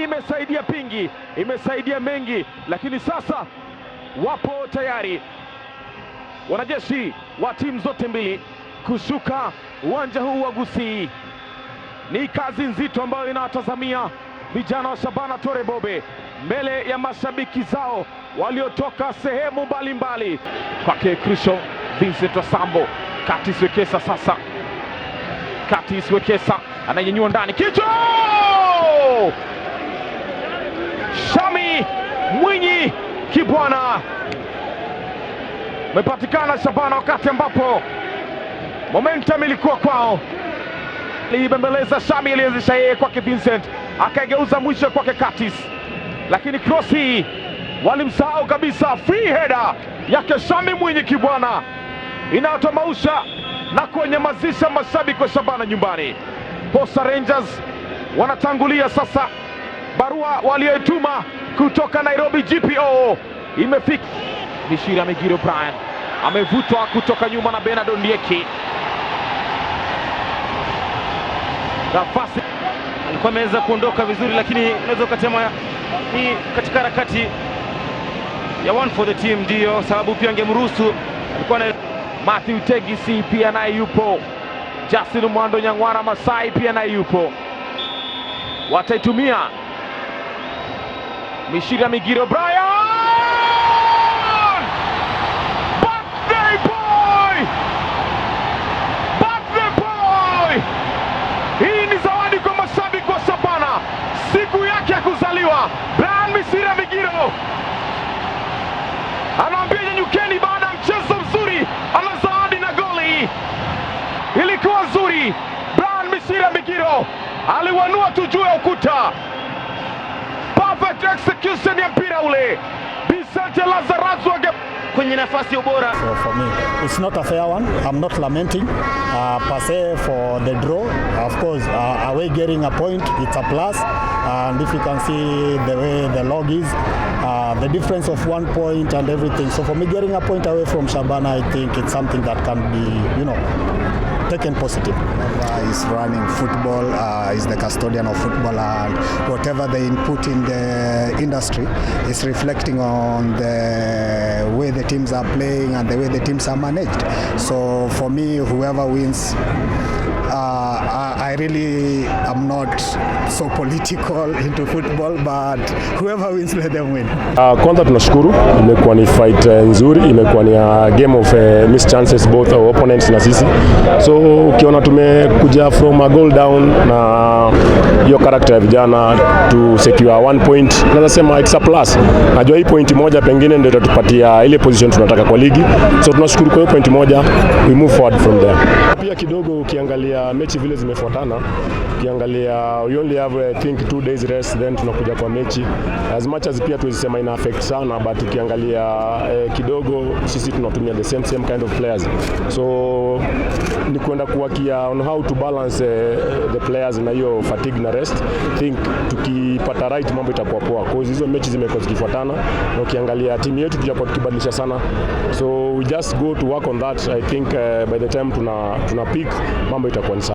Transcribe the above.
Imesaidia Pingi, imesaidia mengi, lakini sasa wapo tayari wanajeshi wa timu zote mbili kushuka uwanja huu wa Gusii. Ni kazi nzito ambayo inawatazamia vijana wa Shabana Tore Bobe mbele ya mashabiki zao waliotoka sehemu mbalimbali. Kwake Crisho Vincent Wasambo, Katis Wekesa sasa, Katis Wekesa ananyenyua ndani, kichwa! Shami Mwinyi Kibwana umepatikana Shabana, wakati ambapo momentum ilikuwa kwao. Aliibembeleza Shami, alianzisha yeye kwake Vincent, akaigeuza mwisho kwake Katis, lakini cross hii walimsahau kabisa. Free header yake Shami Mwinyi Kibwana inayotamausha na kuwanyamazisha mashabiki wa Shabana nyumbani. Posta Rangers wanatangulia sasa. Barua walioituma kutoka Nairobi GPO imefika. Mishira Migiro Brian amevutwa kutoka nyuma na Bernard Ondieki. Nafasi Alikuwa ameweza kuondoka vizuri, lakini unaweza ukasema ni katika harakati ya one for the team, ndiyo sababu pia angemruhusu alikuwa na Matthew Tegisi pia naye yupo, Justin Mwando Nyang'wara Masai pia naye yupo, wataitumia Mishira Migiro Brian, birthday boy, birthday boy. Hii ni zawadi kwa mashabiki wa Shabana, siku yake ya kuzaliwa. Brian Mishira Migiro anaambia nyenyukeni, baada ya mchezo mzuri, ana zawadi na goli ilikuwa nzuri. Brian Mishira Migiro aliwanua tu juu ya ukuta, perfect execution ya mpira ule. Vicente Lazarazu ange kwenye nafasi ya ubora. So for me, it's not a fair one. I'm not lamenting per se for the draw. Of course, away getting a point, it's a plus. And if you can see the way the log is, the difference of 1 point and everything. So for me, getting a point away from Shabana, I think it's something that can be taken positive. Whoever is running football is the custodian of football, and whatever they input in the industry is reflecting on the way the teams are playing and the way the teams are managed. So for me, whoever wins, I really am not so political into football, but whoever wins, let them win. Kwanza tunashukuru, imekuwa ni fight nzuri, imekuwa ni a game of missed chances, both our opponents na sisi. So ukiona tumekuja from a goal down na hiyo character ya vijana to secure one point, naweza sema it's a plus. Najua hii point moja pengine ndio itatupatia ile position tunataka kwa ligi, so tunashukuru kwa hiyo point moja, we move forward from there. Pia kidogo ukiangalia mechi vile zimefuatana, ukiangalia we only have, I think, 2 days rest, then tunakuja kwa mechi. As much as pia tuwezi sema ina affect sana, but ukiangalia kidogo sisi tunatumia the same same kind of players, so ni kwenda kuworkia on how to balance the players na hiyo fatigue na rest. Think tukipata right, mambo itakuwa poa, cause hizo mechi zimekuwa zikifuatana na ukiangalia timu yetu tujakuwa tukibadilisha sana, so we just go to work on that. I think by the time tuna pick, mambo itakuwa ni sawa.